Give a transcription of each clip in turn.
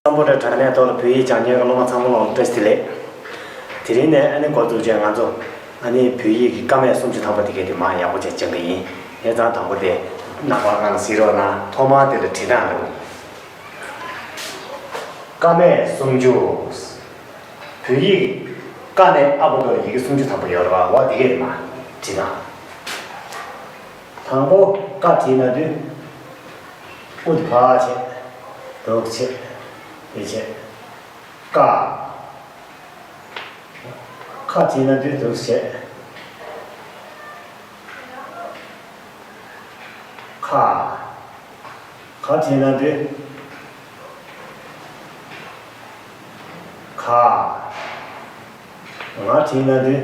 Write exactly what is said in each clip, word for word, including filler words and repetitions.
སམ་བྷོ་ཊ་དྲ་གནས་ཐོག་ལ་བོད་ཡིག་སྦྱང་མཁན་གྱི་སློབ་མ་ཚང་མ་ལ་བཀྲ་ཤིས་བདེ་ལེགས། དེ་རིང་ནས་ཨ་ནི་འགོ་འཛུགས་བྱས། ང་ཚོ་ཨ་ནི་བོད་ཡིག་གི་ཀ་མད་སུམ་ཅུ་ཐམ་པ་དེ་གའི་དེ་མར་ཡག་པོ་བྱས་སྦྱང་གི་ཡིན། དེ་ཙང་དང་པོ་དེ་ནང་པ་ང་ལ་གཟིགས་རོགས་གནང་། ཐོག་མར་དེ་ལ་བྲིས་སྟངས་རེད། ཀ་མད་སུམ་ཅུ། བོད་ཡིག་ཀ་ནས་ཨ་བར་དུ་ཡི་གེ་སུམ་ཅུ་ཐམ་པ་ཡོད་རེད་པ། འོ་དེ་གའི་དེ་མར་བྲིས་སྟངས། དང་པོ་ཀ་བྲིས་ན་དུས། ཨུ་དེ་ཕར་བྱས། འདུག་བྱས། འདི་བྱས། ཀ། ཁ་བྲིས་ན་དུས་འདུག་བྱས། ཁ། ག་བྲིས་ན་དུས། ཁ། ང་བྲིས་ན་དུས།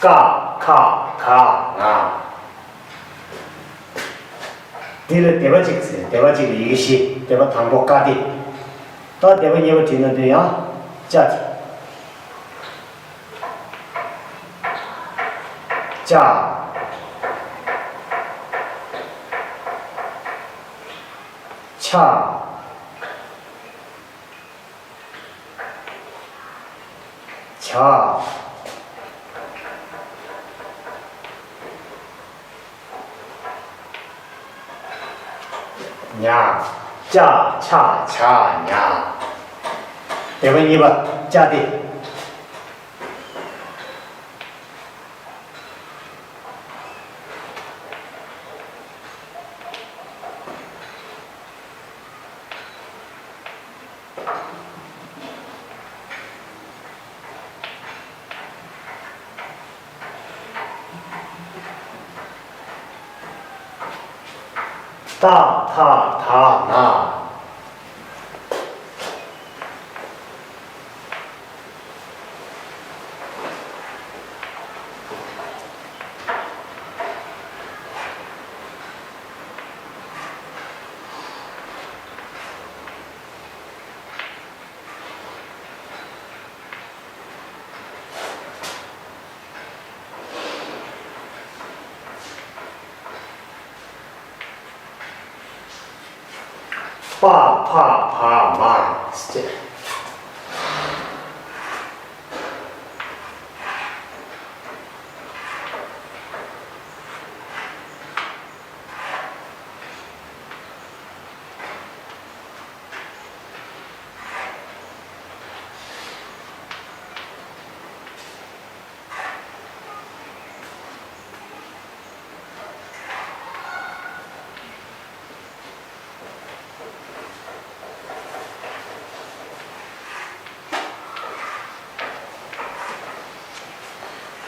ཀ་ཁ་ག་ང་། འདི་ལ་སྡེ་པ་གཅིག་ཟེར། སྡེ་པ་གཅིག་ལ་ཡི་གེ་བཞི། སྡེ་པ་དང་པོ་ཀ་སྟེ། ད་སྡེ་པ་གཉིས་པ་བྲིས་ན་དུས་ཡང་ཅ་སྟེ། ཅ། ཆ། ཇ། ཉ། ཅ་ཆ་ཇ་ཉ། སྡེ་པ་གཉིས་པ་ཅ་སྟེ། ཏ་ཐ་ད་ན། པ་ཕ་བ་མ་ཟེར།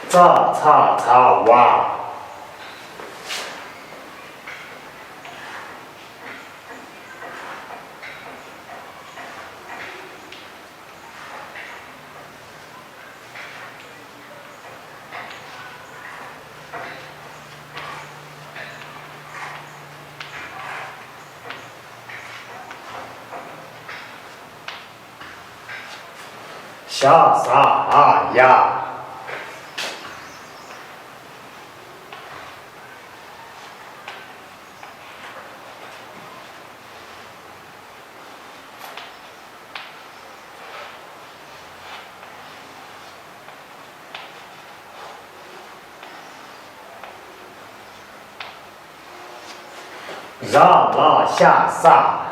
ཙ་ཚ་ཛ་ཝ། ཞ་ཟ་འ་ཡ། ར་ལ་ཤ་ས།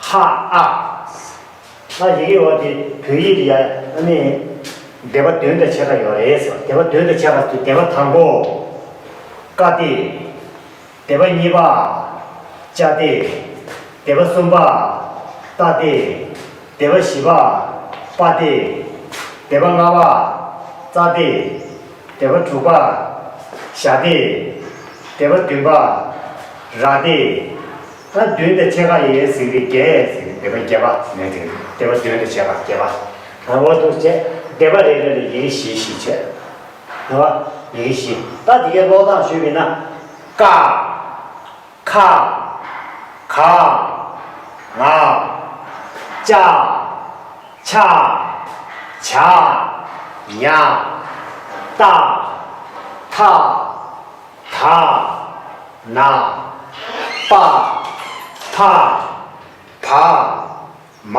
ཧ་ཨ། ད་ཡི་གེ་འོ་དེ་བོད་ཡིག་ལ་ཡ་ཨ་ནི་སྡེ་པ་བདུན་དང་ཕྱེད་ཀ་ཡོད་རེད་ཟེར། སྡེ་པ་བདུན་དང་ཕྱེད་ཀ་ཟེར་དུས་སྡེ་པ་དང་པོ་ཀ་སྟེ། སྡེ་པ་གཉིས་པ་ཅ་སྟེ། སྡེ་པ་གསུམ་པ་ཏ་སྟེ། སྡེ་པ་བཞི་པ་པ་སྟེ། སྡེ་པ་ལྔ་པ་ཙ་སྟེ། སྡེ་པ་དྲུག་པ་ཞ་སྟེ། སྡེ་པ་བདུན་པ་ར་སྟེ། ད་བདུན་དང་ཕྱེད་ཀ་ཡི་ཟེར་གི་བརྒྱད་ཟེར་གི། སྡེ་པ་བརྒྱད་པ་ནས་དེ་སྡེ་པ་བདུན་དང་ཕྱེད་ཀ་བརྒྱད་པ། ད་འོ་འདུག་བྱས་སྡེ་པ་རེ་རེ་ལ་ཡི་གེ་བཞི་བཞི་བྱས། རེད་བ། ཡི་གེ་བཞི། ད་དེ་གའི་ཀློག་སྟངས་ཞུས་པ་ཡིན་ན། ཀ་ཁ་ག་ང་། ཅ། ཆ། ཇ། ཉ། ཏ། ཐ། ད། ན། པ། ཕ། བ། མ།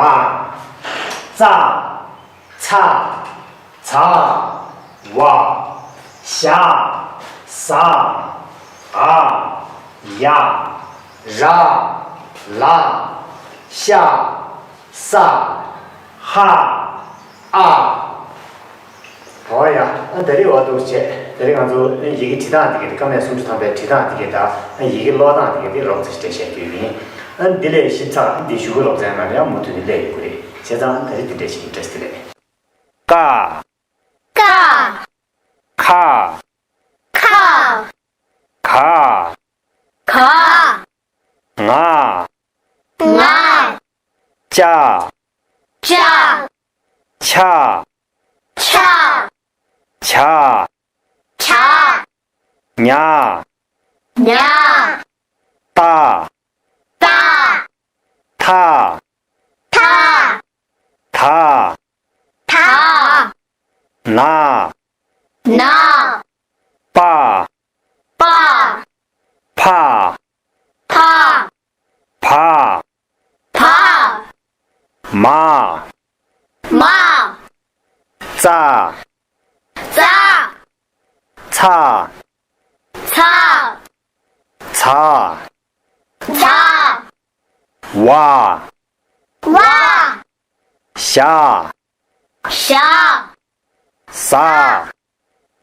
ཙ། ཚ། ཛ། ཝ། ཞ། ཟ། འ། ཡ། ར། ལ། ཤ། ས། ཧ། ཨ། འོ་ཡ། ཨ་ད་རེས་འོ་འདུག་བྱས། ད་རེས་ང་ཚོ་ཡི་གེ་བྲིས་སྟངས་དེ་གའི་ཀ་མད་སུམ་ཅུ་ཐམ་པའི་བྲིས་སྟངས་དེ་གའི་དང་ཡི་གེ་ཀློག་སྟངས་དེ་གའི་དེ་རོབ་ཙམ་ཞིག་སྤྲད་བཞག་རྒྱུ་ཡིན། ཨ་འདི་ལས་ཞིབ་ཚགས་འདི་གཞུག་གི་སློབ་ཚན་ནང་ལ་ཡང་མུ་མཐུད་ནས་སླེབས་ཡོང་གི་རེད། བྱས་ཙང་ད་རེས་འདི་འདྲ་ཞིག་ཡིན། བཀྲ་ཤིས་བདེ་ལེགས། ཀ། ཀ། ཁ། ཁ། ག། ག། ང་། ང་། ཅ། ཅ། ཆ། ཆ། ཇ། ཇ། ཉ། ཉ། ཏ། ཏ། ཐ། ཐ། ད། ད། ན། ན། པ། པ། ཕ། ཕ། བ། བ། མ། མ། ཙ། ཙ། ཚ། ཚ། ཛ། ཛ། ཝ། ཝ། ཞ། ཞ། ཟ།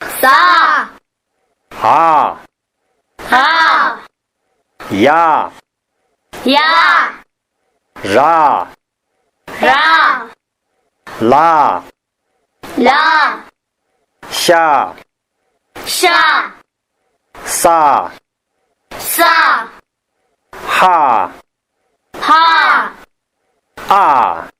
ཟ། འ། འ། ཡ། ཡ། ར། ར། ལ། ལ། ཤ། ཤ། ས། ས། ཧ། ཧ། ཨ།